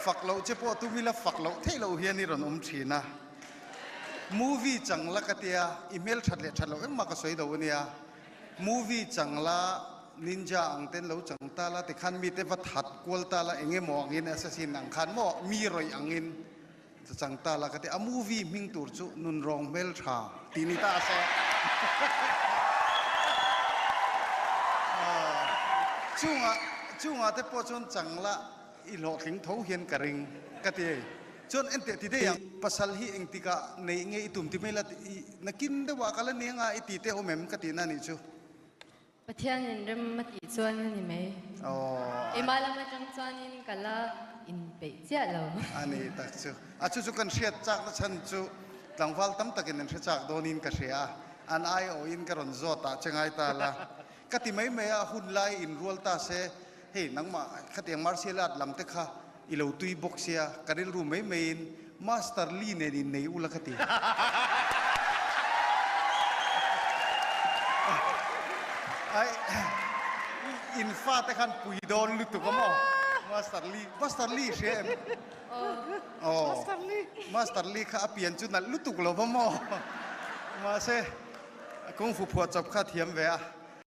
Fak loh che pawh tum ila fak loh theih loh hian i rawn awm thin a. Movie chang la ka tia, i hmel that leh that loh engmah ka sawi lo ania. Movie chang la ninja ang ten lo chang ta la tikhan mite va that kual ta la eng emaw angin assassin ang khan maw mi rawih angin chang ta la ka ti a movie hming tur chu nunrawng hmel tha tih ni ta se. Chungah chungah te pawh chuan chang la I hlawhtling tho hian ka ring ka ti ei. Chuan enteh ti daih ang, pasal hi engtikah neih nge i tum ti mai la i nakin deuhah ka la ni anga i ti te awm em ka tihna nih chu. Pathianin rem a tih chuan a ni mai. Aww. Keimah lam atang chuanin ka la inpeih chiah lo. A ni tak chu. A chu chu kan hriat chakna chhan chu tlangval tam takin an hre chak dawnin ka hria a, an aiawhin ka rawn zawt ah che ngai ta la. Ka ti mai mai a, hun lai inrual ta se Hei nangmah khatiang martial art lam te kha i lo tui bawk sia, ka rilru mai maiin Master Lee nen in nei ula ka ti. Ai in fa te khan pui dawn lutuk a maw? Master Lee, Master Lee hria em? Aw. Master Lee. Master Lee kha a pian chu nalh lutuk lo va maw? Mahse kung fu phuah chawp kha a thiam ve a.